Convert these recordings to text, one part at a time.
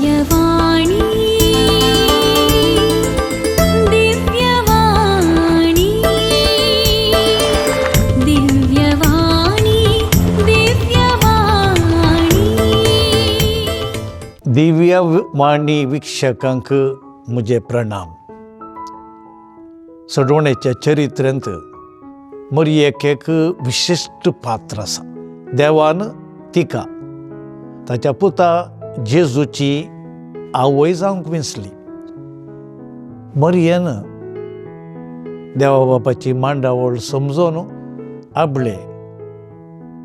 दिव्यवाणी दिव्यवाणी दिव्यवाणी दिव्यवाणी. दिव्यवाणी वीक्षकांक म्हजें प्रणाम. सडवणेच्या चरित्रेंत मरयेक एक विशिश्ट पात्र आसा. देवान तिका ताच्या पुता जेजूची आवय जावंक विंचली. मरयेन देवा बापाची मांडावळ समजून आपले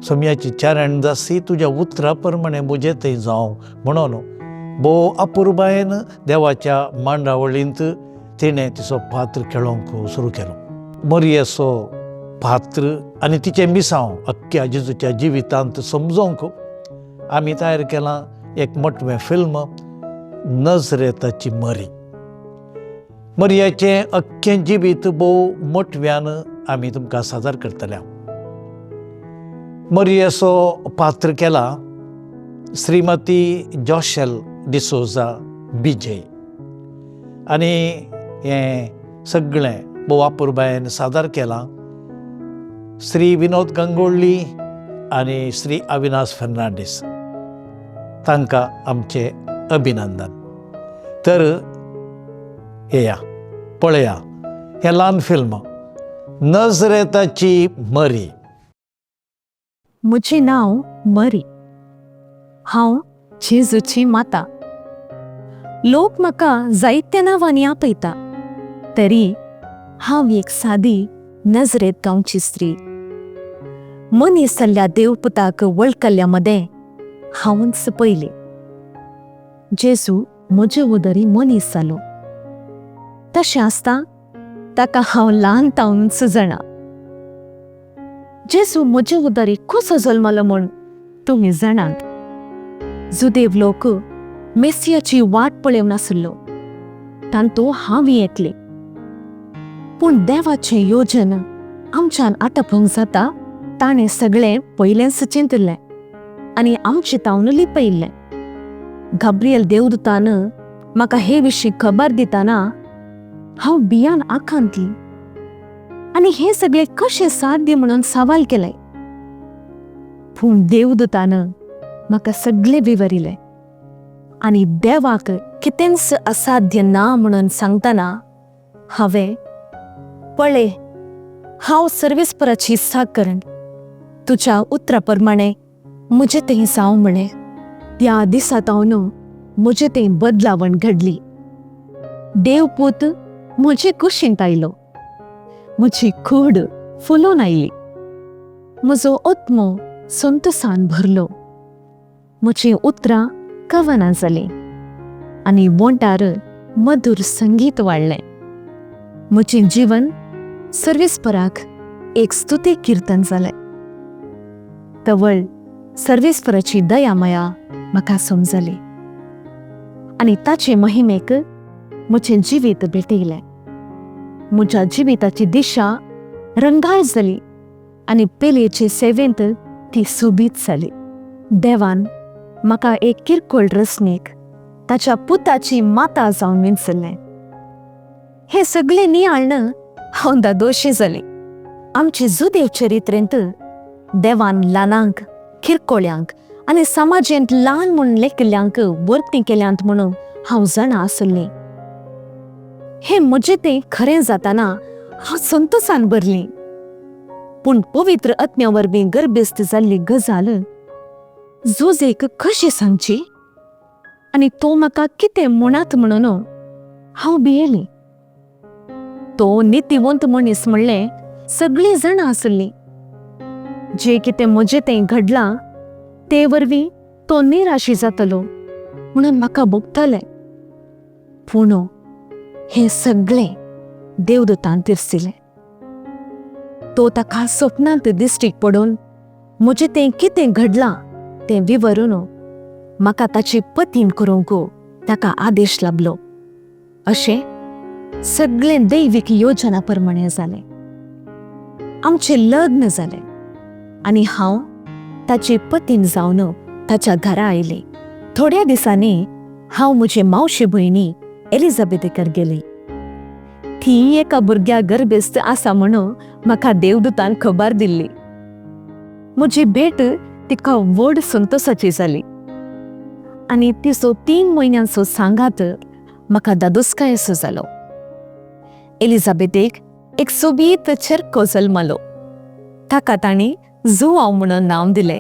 सम्याची चारण दासी तुज्या उतरा प्रमाणे म्हजें थंय जावं म्हणून भोव अपुरबायेन देवाच्या मांडावळींत तिणें तिचो पात्र खेळोवंक सुरू केलो. मरयेचो पात्र आनी तिचें मिसांव अख्ख्या जेजूच्या जिवितांत समजोवंक आमी तयार केलां एक मोटवें फिल्म नजरेताची मरी. मरयाचें अख्खें जिवीत भोव मोटव्यान आमी तुमकां सादर करतले. मरयेचो पात्र केला श्रीमती जोशेल डिसोजा बिजय आनी हें सगळें भोव अपुरबायेन सादर केलां श्री विनोद गंगोळ्ळी आनी श्री अविनाश फर्नांडीस. तांकां आमचें अभिनंदन. तर येया पळया हें ल्हान फिल्म नजरेताची मरी. म्हजें नांव मरी. हांव जेजूची माता. लोक म्हाका जायत्या नांवांनी आपयता, तरी हांव एक सादी नजरेत गांवची स्त्री. मनीस जाल्ल्या देवपुताक वळखल्ल्या मदें हांवूच पयली. जेजू म्हजे उदरी मनीस जालो. तशें आसता ताका हांव ल्हान तावनूच जाणा. जेजू म्हजे उदरी कसो जल्मलो म्हूण तुमी जाणात. जुदेव लोक मेसियाची वाट पळोवन आसलो, तांतू हांव येतली. पूण देवाचें योजन आमच्यान आटपूंक जाता? ताणें सगळें पयलेंच चिंतिल्लें आनी आमचे तावन लिपयिल्लें. गाब्रियल देवदूतान म्हाका हे विशीं खबर दितना हांव भियान आकांतली आनी हें सगळें कशें साध्य म्हणून सवाल केलें. पूण देवदूतान म्हाका सगळें विवरिलें आनी देवाक कितेंच असाध्य ना म्हणून सांगतना हांवें पळय, हांव सर्वेस्पराची साकरण, तुज्या उतरा प्रमाणे म्हजें तें जावं म्हणें. त्या दिसा तावन म्हजें तें बदलावण घडली. देवपूत म्हजे कुशींत आयलो. म्हजी कूड फुलोवन आयली. म्हजो आत्मो संतोसान भरलो. म्हजीं उतरां कवनां जालीं आनी वोंटार मधूर संगीत वाडलें. म्हजें जीवन सर्वेस्पराक एक स्तुती किर्तन जालें. तवळ सर्वेस्पराची दया माया म्हाका समजली आनी ताचे महिमेक म्हजें जिवीत भेटयलें. म्हज्या जिविताची दिशा रंगाळ जाली आनी पेलेचे सेवेंत ती सोबीत जाली. देवान म्हाका एक किरकोळ रसणीक ताच्या पुताची माता जावन विंचलें. हें सगळें नियाळ्ण हांव दादोशी जालें. आमचे जुदेव चरित्रेंत देवान ल्हानांक, किरकोळ्यांक आनी समाजेंत ल्हान म्हूण लेखिल्ल्यांक वर्ती केल्यांत म्हणून हांव जाणा आसलें. हें म्हजें तें खरें जाताना हांव संतोसान भरली. पूण पवित्र आत्म्या वरवीं गर्भेस्त जाल्ली गजाल जुजेक कशी सांगची आनी तो म्हाका कितें म्हणत म्हणून हांव भियेली. तो नितीवंत मनीस म्हणलें सगळीं जाणां आसलीं. जें कितें म्हजें तें घडलां ते वरवीं तो निराशी जातलो म्हणून म्हाका भोगतालें. पूण हें सगळें देवदूतान तिरसिलें. तो ताका सपनांत दिश्टीक पडून म्हजें तें कितें घडलां तें विवरून म्हाका ताची पतीण करूंक ताका आदेश लाबलो. अशें सगळें दैवीक योजना प्रमाणें जालें. आमचें लग्न जालें आनी हांव ताची पतीण जावन ताच्या घरा आयली. थोड्या दिसांनी हांव म्हजे मावशे भयणी एलिझाबेथेकर गेली. ती एका भुरग्या गर्भेस्त आसा म्हणून म्हाका देवदूतान खबर दिल्ली. म्हजी भेट तिका व्हड संतोसाची जाली आनी तिचो 3 म्हयन्यांचो सांगात म्हाका दादोसकायेसो जालो. एलिझाबेथेक एक सोबीत चेरको जल्मलो. ताका तांणी जुआंव म्हणून नांव दिलें.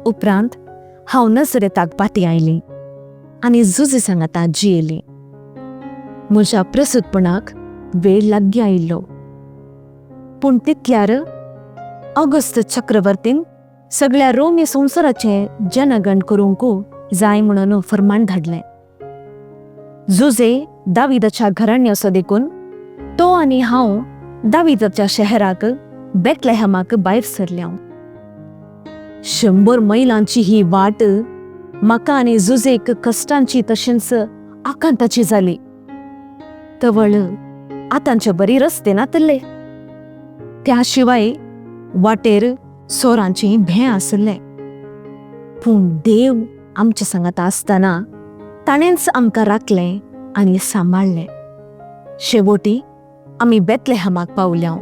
उपरांत हांव नजरेताक पाटी आयली आनी जुजे सांगाता जियेली. म्हज्या प्रसूतपणाक वेळ लागीं आयिल्लो, पूण तितल्यार ऑगस्ट चक्रवर्तीन सगळ्या रोमी संवसाराचें जनगण करूंक जाय म्हणून फर्मान धाडलें. जुजे दाविदाच्या घराण्याचो देखून तो आनी हांव दाविदाच्या शहराक बेतलेहमाक भायर सरल्या. 100 मैलांची ही वाट म्हाका आनी जुजेक कश्टांची तशेंच आकांताची जाली. तवळ आतांचे बरी रस्ते नातले, त्या शिवाय वाटेर चोरांची भें आसले. पूण देव आमच्या सांगात आसतना ताणेंच आमकां राखलें आनी सांबाळ्ळें. शेवटी आमी बेतलेहमाक पावल्या,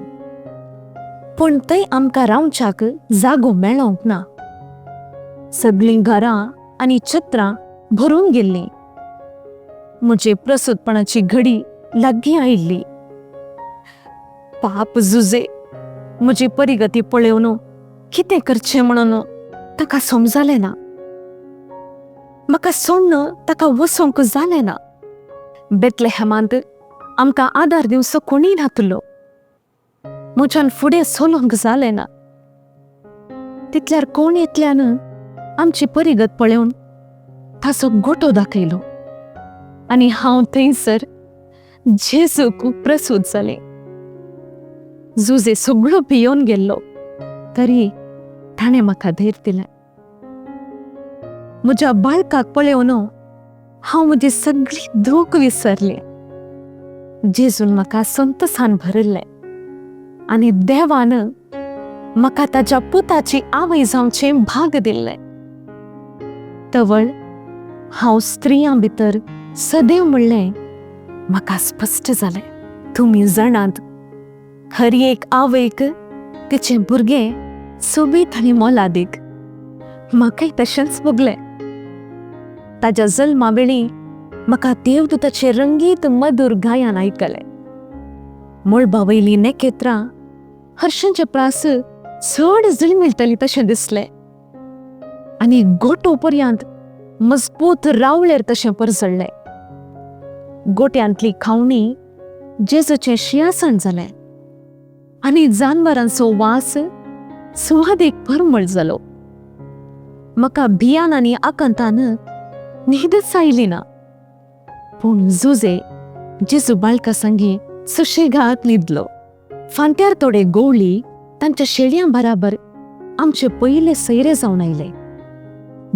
पूण थंय आमकां रावच्याक जागो मेळोंक ना. सगळीं घरां आनी छत्रां भरून गेल्लीं. म्हजे प्रसूतपणाची घडी लागीं आयिल्ली. पाप जुजे म्हजी परिगती पळोवन कितें करचें म्हणून ताका समजालें ना. म्हाका सोडून ताका वचोंक जालें ना. बेतलेहमांत आमकां आदार दिवचो कोणीय नातलो. म्हज्यान फुडें चलोवंक जालें ना. तितल्यार कोण येतल्यान आमची परिगत पळोवन ताचो गोटो दाखयलो आनी हांव थंयसर जेजूक प्रसूत जालें. जुजे सगळो भियोन गेल्लो, तरी ताणें म्हाका धैर्य दिलें. म्हज्या बाळकाक पळोवन हांव म्हजी सगळी दूख विसरलें. जेजून म्हाका संतोसान भरिल्लें आनी देवान म्हाका ताच्या पुताची आवय जावचें भाग दिल्लें. तवळ हांव स्त्रियां भितर सदैव म्हणलें म्हाका स्पश्ट जालें. तुमी जाणात, हर एक आवयक तिचें भुरगें सोबीत आनी मोलादीक. म्हाकाय तशेंच भोगलें. ताज्या जल्मा वेळी म्हाका देवदूताचें रंगीत मधूर गायन आयकलें. मळबा वयलीं नखेत्रां हरशांचे प्रास चड झिळमिळटलीं तशें दिसलें आनी गोटो पर्यंत मजबूत रावळेर तशें परजळ्ळें. गोट्यांतली खावणी जेजूचें शिंयासण जालें आनी जानवरांचो वास सुवादेक परमळ जालो. म्हाका भियान आनी आकांतान न्हीदच आयली ना, पूण जुजे जेजू बाळका संगी सुशेगाद न्हिदलो. फांत्यार थोडे गोवळी तांच्या शेळयां बराबर आमचे पयले सैरे जावन आयले.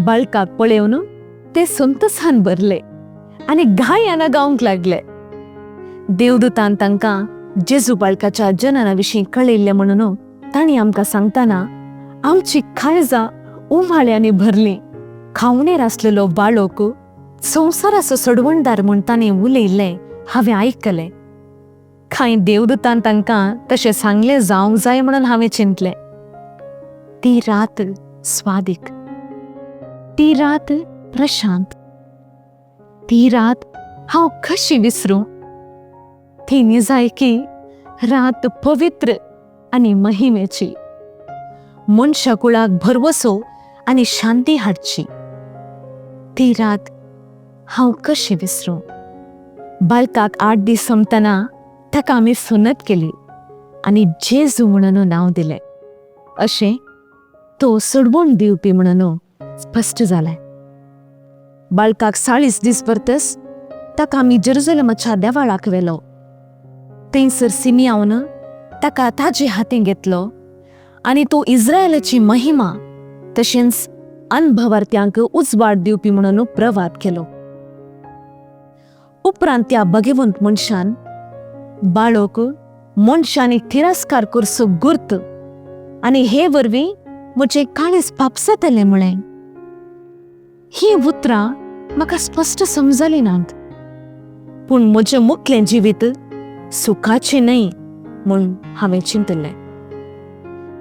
बाळकाक पळोवन ते संतोसान भरले आनी गायनां गावंक लागले. देवदूतान तांकां जेजू बाळकाच्या जनना विशीं कळयल्लें म्हणून तांणी आमकां सांगतना आमची काळजां उमाळ्यांनी भरलीं. खावणेर आसलेलो बाळक संवसाराचो सोडवणदार म्हूण ताणें उलयल्लें हांवें आयकलें. कांय देवदूतान तांकां तशें सांगलें जावंक जाय म्हणून हांवें चिंतलें. ती रात स्वादीक, ती रात प्रशांत, ती रात हांव कशी विसरूं? ती निजायकी रात पवित्र आनी महिमेची, मनशा कुळाक भरवसो आनी शांती हाडची. ती रात हांव कशी विसरूं? बाळकाक 8 दीस सोंपतना ताका आमी सुनत केली आनी जेजू म्हणून नांव दिलें. अशें तो सोडवण दिवपी म्हणून स्पश्ट जालें. बाळकाक 40 दीस भरतच ताका आमी जेरुजलेमाच्या देवाळाक व्हेलो. थंयसर सिमियावन ताका ताजे हातीं घेतलो आनी तो इस्रायलाची महिमा तशेंच अनभवार्थ्यांक उजवाड दिवपी म्हणून प्रवाद केलो. उपरांत त्या भगवंत मनशान बाळक मनशांनी तिरस्कार करचो गुर्त आनी हे वरवीं म्हजें काळीज फापसतलें म्हळें. हीं उतरां म्हाका स्पश्ट समजली नात, पूण म्हजें मुखलें जिवीत सुखाचें न्हय म्हूण हांवें चिंतलें.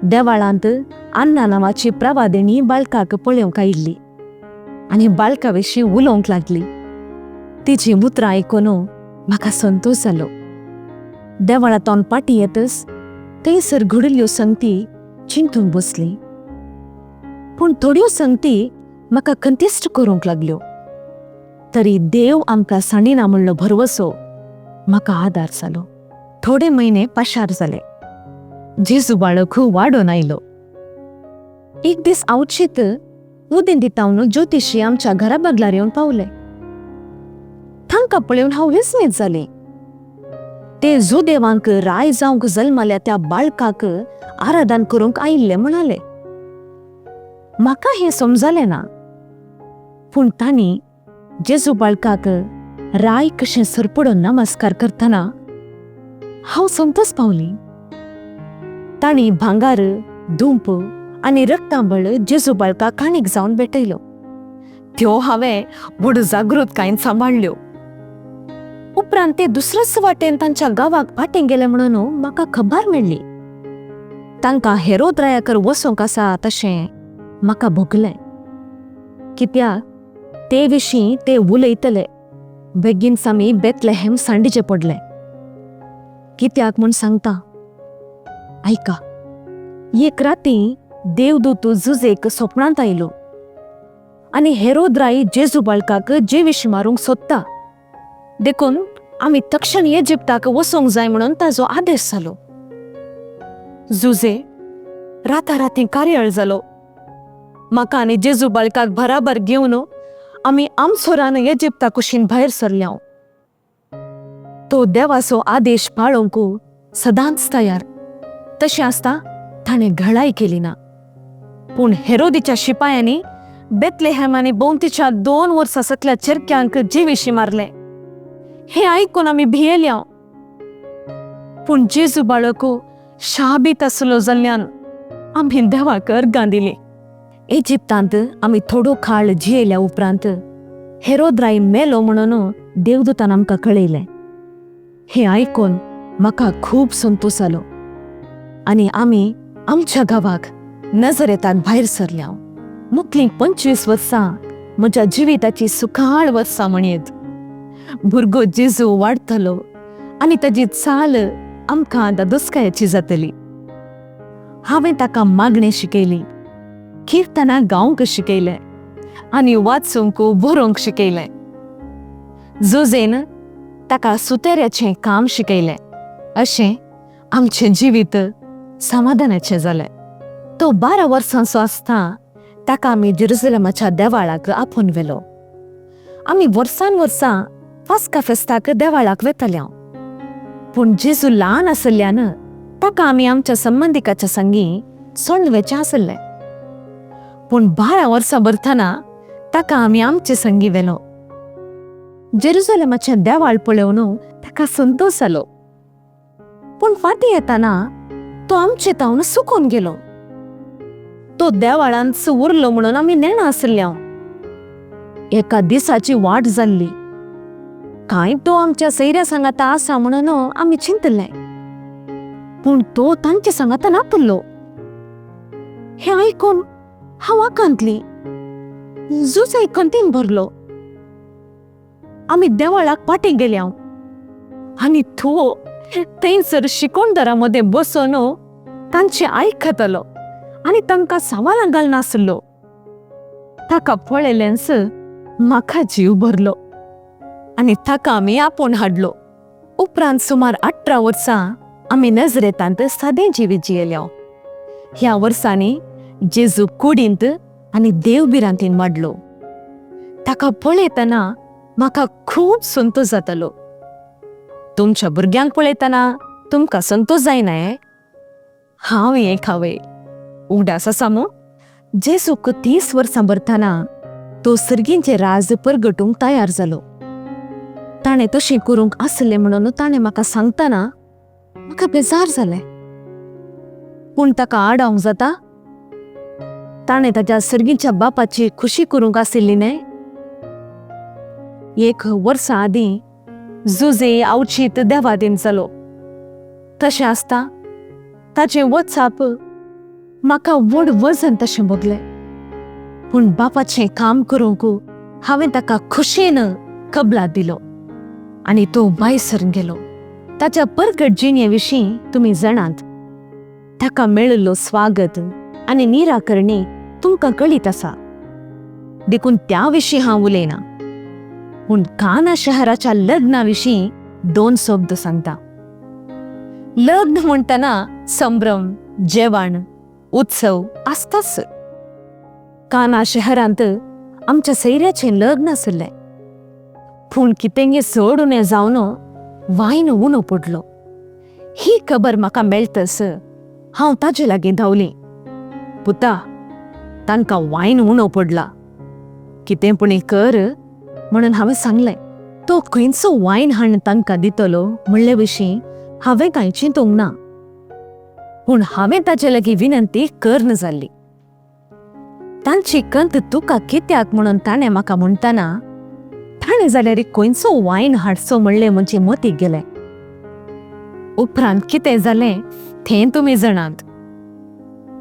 देवाळांत अन्ना नांवाची प्रवादिणी बाळकाक पळोवंक आयिल्ली आनी बाळका विशीं उलोवंक लागली. तिचीं उतरां आयकून म्हाका संतोश जालो. देवळांतल्यान पाटी येतच थंयसर घडिल्ल्यो संगती चिंतून बसली, पूण थोड्यो संगती म्हाका खंतिश्ट करूंक लागल्यो. तरी देव आमकां सांडिना म्हणलो भरवसो म्हाका आदार जालो. थोडे म्हयने पाशार जाले. जेजू बाळक वाडोवन आयलो. एक दीस आवचीत उदेंती तावन ज्योतिशी आमच्या घरा बगलार येवन पावले. तांकां पळोवन हांव विस्मीत जालें. ते जुदेवांक राय जावंक जल्मल्या त्या बाळकाक आराधन करूंक आयिल्ले म्हणाले. म्हाका हें समजलें ना, पूण तांणी जेजू बाळकाक राय कशें सरपडून नमस्कार करतना हांव संतोस पावली. तांणी भांगार, धुंप आनी रक्तांबळ जेजू बाळकाक काणीक जावन भेटयलो. त्यो हांवें व्हड जागृतकायेन सांबाळ्ळ्यो. उपरांत ते दुसरेच वाटेन तांच्या गांवाक फाटीं गेले म्हणून म्हाका खबर मेळ्ळी. तांकां हेरोद रायाकर वचोंक आसा तशें म्हाका भोगलें, कित्याक ते विशीं ते उलयतले. बेगीन आमी बेतलेहेम सांडीचें पडलें. कित्याक म्हूण सांगता आयका. एक राती देवदूत जुजेक सोपणांत आयलो आनी हेरोद राय जेजू बाळकाक जेविशी मारूंक सोदता, देखून आमी तक्षण इजिप्ताक वचोंक जाय म्हणून ताजो आदेश जालो. जुजे राताराती कार्याळ जालो. म्हाका आनी जेजू बाळकाक बराबर घेवन आमी आमसोरान इजिप्ता कुशीन भायर सरल्या. तो देवाचो आदेश पाळोवंक सदांच तयार. तशें आसता ताणें घळाय केली ना, पूण हेरोदीच्या शिपायांनी बेतलेहॅम आनी भोंवतीच्या 2 वर्सां सकल्या चेरक्यांक जिविशी मारले. हें आयकून आमी भियेल्या, पूण जेजू बाळक शाबीत आसलो जाल्ल्यान आमी देवाक अर्गां दिली. इजिप्तांत आमी थोडो काळ जियेल्या उपरांत हेरोद राय मेलो म्हणून देवदूतान आमकां कळयलें. हें आयकून म्हाका खूब संतोश जालो आनी आमी आमच्या गांवाक नजरेताक भायर सरल्या. मुखलीं 25 वर्सां म्हज्या जिविताची सुखाळ वर्सां म्हणयेत. भुरगो जेजू वाडटलो आनी ताजी चाल आमकां आतां दुस्कायाची जातली. हांवें ताका मागणें शिकयली, किर्तनां गावंक शिकयलें आनी वाचूंक बरोवंक शिकयलें. जुजेन ताका सुतेऱ्याचें काम शिकयलें. अशें आमचें जिवीत समाधानाचें जालें. तो 12 वर्सांचो आसता ताका आमी जेरुजलेमाच्या देवाळाक आपोवन व्हेलो. आमी वर्सान वर्सां पास्का फेस्ताक देवाळाक वेताले, पूण जेजू ल्हान आशिल्ल्यान ताका आमी आमच्या संबंदिकाच्या संगी सोडून वेचें आसलें. पूण 12 वर्सां भरतना ताका आमी आमचे संगी व्हेलो. जेरुजलेमाचें देवाळ पळोवन ताका संतोश जालो, पूण फाटीं येतना तो आमचे तावन सुकून गेलो. तो देवाळांत उरलो म्हणून आमी नेणा आसल्या. एका दिसाची वाट जाल्ली. कांय तो आमच्या सैऱ्या सांगाता आसा म्हणून आमी चिंतलें, पूण तो तांचे सांगाता नातलो. हें आयकून हांव आकांतली. जुजय खंतीन भरलो. आमी देवाळाक फाटीं गेल्या आनी तो थंयसर शिकोणदारा मदें बसून तांचें आयकतालो आनी तांकां सवालां घालनासलो. ताका पळयलेंच म्हाका जीव भरलो आनी ताका आमी आपोवन हाडलो. उपरांत सुमार 18 वर्सां आमी नजरेतांत सादें जिवीत जियेल्या. ह्या वर्सांनी जेजू कुडींत आनी देवभिरांतीन वाडलो. ताका पळयतना म्हाका खूब संतोश जातालो. तुमच्या भुरग्यांक पळयतना तुमकां संतोश जायना हें? हांव हें खावय उगडास आसा मू? जेजूक 30 वर्सां भरतना तो सर्गींचें राज परगटूंक तयार जालो. ताणें तशें करूंक आसलें म्हणून ताणें म्हाका सांगतना म्हाका बेजार जालें, पूण ताका आडावंक जाता? ताणें ताच्या सर्गीच्या बापाची खुशी करूंक आशिल्ली न्हय? एक वर्सा आदीं जुजे आवचीत देवादीन जालो. तशें आसता ताचें वचप म्हाका व्हड वजन तशें भोगलें. पूण बापाचें काम करूंक हांवें ताका खुशयेन कबलात दिलो आनी तो भायर सरून गेलो. ताच्या परगट जिणे विशीं तुमी जाणात. ताका मेळिल्लो स्वागत आनी निराकरणी तुमकां कळीत आसा, देखून त्या विशीं हांव उलयना. पूण काना शहराच्या लग्ना विशीं दोन शब्द सांगता. लग्न म्हणटना संभ्रम, जेवण, उत्सव आसताच. काना शहरांत आमच्या सैऱ्याचें लग्न आशिल्लें, पूण कितेंगे चड उणें जावन वायन उणो पडलो. ही खबर म्हाका मेळटस हांव ताजे लागीं धांवली. पुता, तांकां वायन उणो पडला, कितें पुणी कर म्हणून हांवें सांगलें. तो खंयचो वायन हाडून तांकां दितलो म्हणले विशीं हांवें कांय चिंतूंक ना, पूण हांवें ताजे लागीं विनंती करन जाल्ली. तांची कंत तुका कित्याक म्हणून ताणें म्हाका म्हणटना ताणें जाल्यार खंयचो वायन हाडचो म्हणलें म्हजे मतीक गेलें. उपरांत कितें जालें तें तुमी जाणात.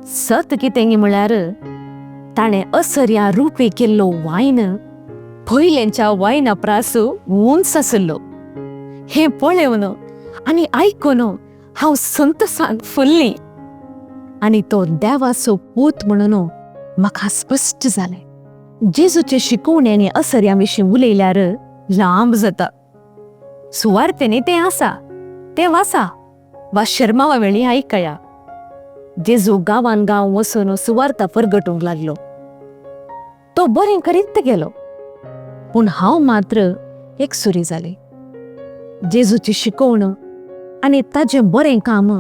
सत कितें म्हळ्यार ताणें असर्या रुपे केल्लो वायन पयलेंच्या वायना प्रास उंच आशिल्लो. हें पळेवन आनी आयकून हांव संतसान फुल्ली आनी तो देवाचो पूत म्हणून म्हाका स्पश्ट जालें. जेजूचे शिकवणे आनी असर्या विशीं उलयल्यार लांब जाता. सुवार्तेनी तें आसा, तें वाचा वा शर्मावा वेळी आयकया. जेजू गांवान गांव वचून सुवार्ता परगटूंक लागलो. तो बरें करीत गेलो, पूण हांव मात्र एकसुरी जाली. जेजूची शिकवण आनी ताजें बरें काम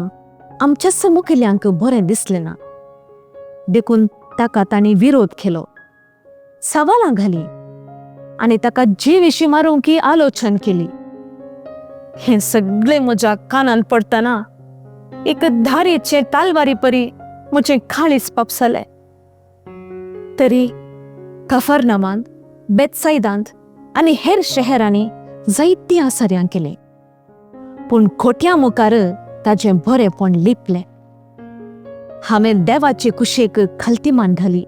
आमच्याच मुखेल्यांक बरें दिसलें ना, देखून ताका तांणी विरोध केलो, सवालां घालीं आनी ताका जिविशीं मारूंक आलोचन केली. हें सगळें म्हज्या कानांत पडटना एक धारेचे तालवारी परी म्हजें काळीज पापसलें. तरी कफरनामांत, बेतसायदांत आनी हेर शहरांनी जायतीं आसर्यां केलीं, पूण खोट्या मुखार ताजें बरेंपण लिपलें. हांवें देवाचे कुशेक खालती मान घाली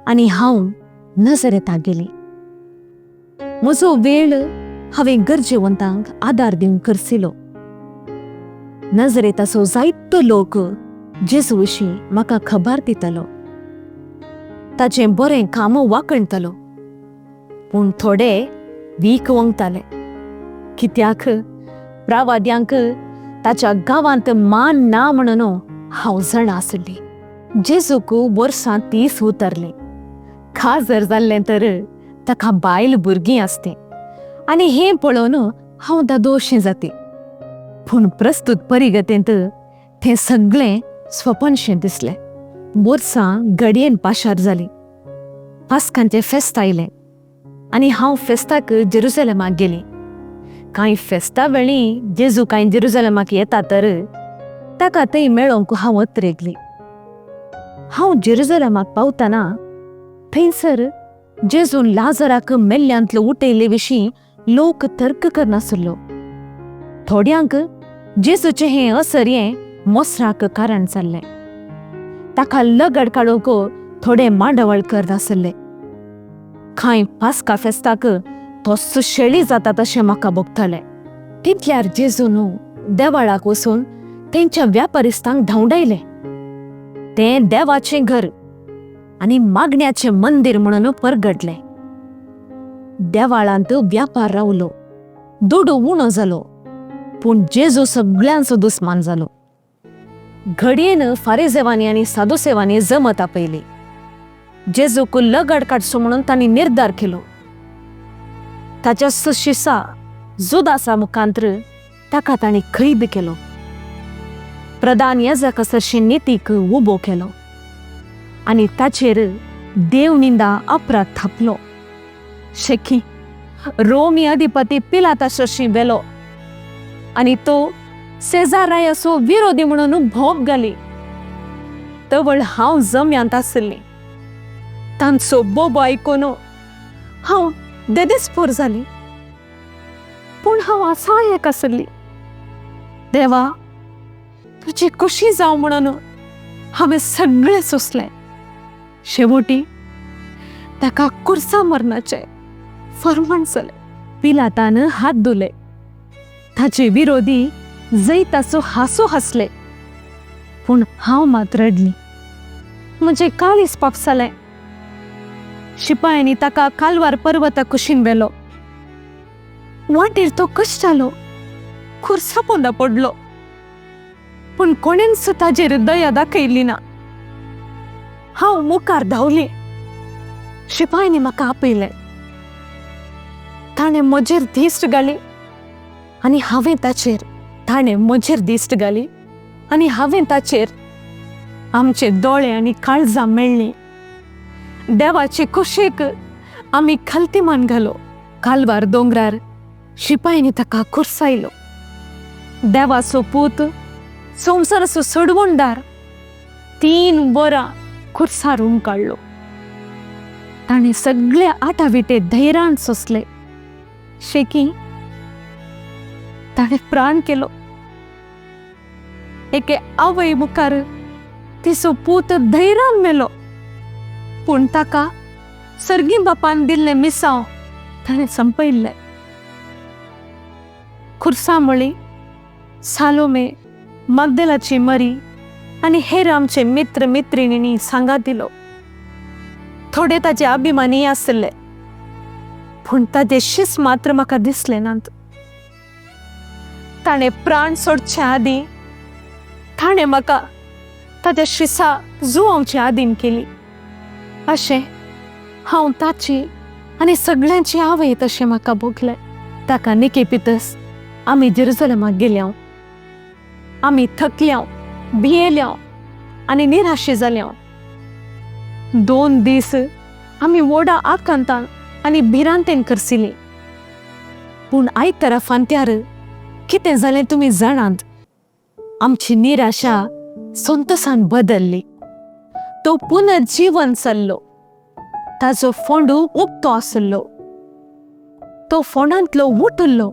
आनी हांव नजरेता गेली. म्हजो वेळ हांवें गरजेवंतांक आदार दिवंक करसिलो. नजरेताचो जायतो लोक जेजू विशीं म्हाका खबर दितालो, ताचें बरें काम वाकणतालो, पूण थोडे वीक वंगताले. कित्याक प्रावाद्यांक ताच्या गांवांत मान ना म्हणून हांव जाणा आसली. जेजूक वर्सां 30 उतरलीं. खाजर जाल्लें तर ताका बायल भुरगीं आसतीं आनी हें पळोवन हांव दादोशी जाती. पूण प्रस्तूत परिगतेंत तें सगळें स्वपनशें दिसलें. वर्सां घडयेन पाशार जालीं. पास्कांचें फेस्त आयलें आनी हांव फेस्ताक जेरुजलेमाक गेलीं. कांय फेस्ता वेळी जेजू कांय जेरुजलेमाक येता तर ताका थंय मेळोवंक हांव अत्रेगली. हांव जेरुजलेमाक पावतना थंयसर जेजून लाजराक मेल्ल्यांतलो उठयल्ले विशीं लोक तर्क करनासलो. थोड्यांक जेजूचें हें असर्यें मोसराक कारण जाल्लें. ताका लगड काडूंक थोडे मांडवळ करनासले. कांय पास्का फेस्ताक तोच शेळी जाता तशें म्हाका भोगतालें. तितल्यार जेजून देवाळाक वचून तेंच्या व्यापारिस्तांक धांवडायलें. तें देवाचें घर आनी मागण्याचें मंदीर म्हणून परगटलें. देवाळांत व्यापार रावलो, दुडू उणो जालो, पूण जेजू सगळ्यांचो दुस्मान जालो. घडयेन फारेजेवांनी आनी सादुसेवांनी जमत आपयली. जेजूक लगड काडचो म्हणून तांणी निर्धार केलो. ताच्या शिसा जुदासा मुखांत्र ताका तांणी खैद केलो. प्रधान याजका सरशी नितीक उबो केलो आनी ताचेर देवनिंदा अपराध थापलो. शेकी रोमी अधिपती पिलाता सरशी व्हेलो आनी तो सेजारायाचो विरोधी म्हणून भोग घाली. तवळ हांव जम्यांत आशिल्ली. तांचो बोबो आयकून हांव देदेस्पोर जाली. पूण हांव आसायक आसली. देवा, तुजी खुशी जावं म्हणून हांवें सगळें सोंसलें. शेवटी ताका कुर्सा मरणाचें फर्माण जालें. पिलातान हात धुले. ताचे विरोधी जैताचो हांसो हांसले, पूण हांव मात रडली. म्हजें काळीज पापसालें. शिपायांनी ताका कालवार पर्वता कुशीन व्हेलो. वाटेर तो कश्टालो, खुर्सा पोंदा पडलो, पूण कोणेंच ताजेर दया दाखयली ना. हांव मुखार धांवली. शिपायांनी म्हाका आपयलें. ताणें म्हजेर दिश्ट घाली आनी हांवें ताचेर. ताणें म्हजेर दिश्ट घाली आनी हांवें ताचेर. आमचे दोळे आनी काळजां मेळ्ळीं. देवाचे कुशीक आमी खालतीमान घालो. कालवार दोंगरार शिपायांनी ताका कुर्सायलो. देवाचो पूत, संवसाराचो सोडवणदार 3 वरां खुर्सार काडलो. ताणें सगळे आटाविटे धैर्यान सोंसले. शेकी ताणें प्राण केलो. एके आवय मुखार तिचो पूत धैर्यान मेलो, पूण ताका सर्गी बापान दिल्लें मिसांव ताणें संपयल्लें. खुर्सा म्हळी सालोमे, मागदेलाची मरी आनी हेर आमचे मित्र मित्रिणींनी सांगात दिलो. थोडे ताचे अभिमानी आसले, पूण ताजे शीस मात्र म्हाका दिसले नात. ताणें प्राण सोडचे आदीं ताणें म्हाका ताच्या शिसा जुवांवची आदीन केली. अशें हांव ताची आनी सगळ्यांची आवय तशें म्हाका भोगलें. ताका निकेपितस आमी जेरुजलमाक गेल्या. आमी थकल्या, भियेल्या आनी निराशे जाल्या. 2 दीस आमी व्हडा आकांतान आनी भिरांतेन करसिली. पूण आयतारा फांत्यार कितें जालें तुमी जाणात. आमची निराशा संतोसान बदल्ली. तो पुनर्जीवन जाल्लो. ताजो फोंडू उक्तो आसलो. तो फोंडांतलो उठल्लो.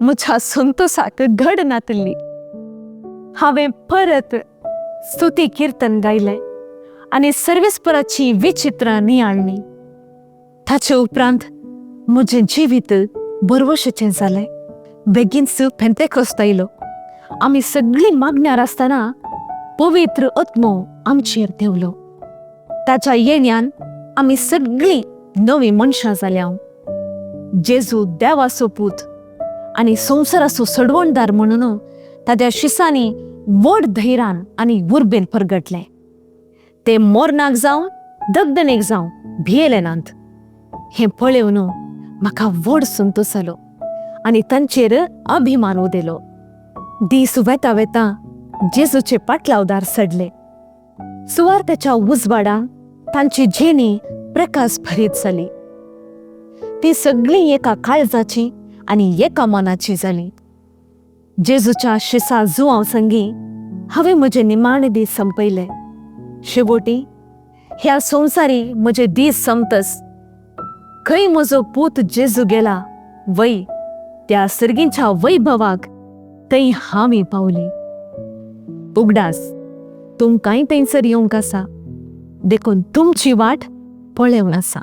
म्हज्या संतोसाक घड नातिल्ली. हांवें परत स्तुती किर्तन गायलें आनी सर्वेस्पराची विचित्रां नियाळ्ळीं. ताचे उपरांत म्हजें जिवीत बरवशेचें जालें. बेगीनच पेंतेकोस्त आयलो. आमी सगळीं मागण्यार आसतना पवित्र आत्मो आमचेर देंवलो. ताच्या येण्यान आमी सगळीं नवीं मनशां जाल्या. जेजू देवाचो पूत आनी संवसाराचो सडवणदार म्हणून ताच्या शिसांनी व्हड धैर्यान आनी उर्बेन परगटलें. ते मोरनाक जावं दगदणेक जावं भियेले नात. हें पळोवन म्हाका व्हड संतोश जालो आनी तांचेर अभिमान उदेलो. दीस वेता वेता जेजूचे पाटलावदार सडले. सुवार्थाच्या उजवाडान तांची झेणी प्रकाश भरीत जाली. ती सगळीं एका काळजाची आनी एका मनाची जाली. जेजूच्या शिसा जुवांव संगी हांवें म्हजे निमाणे दीस संपयले. शेवटी ह्या संवसारी म्हजे दीस संपतस खंय म्हजो पूत जेजू गेला वय त्या सर्गींच्या वैभवाक थंय हांवी पावली. उगडास तुमकांय थंयसर येवंक आसा, देखून तुमची वाट पळेवन आसा.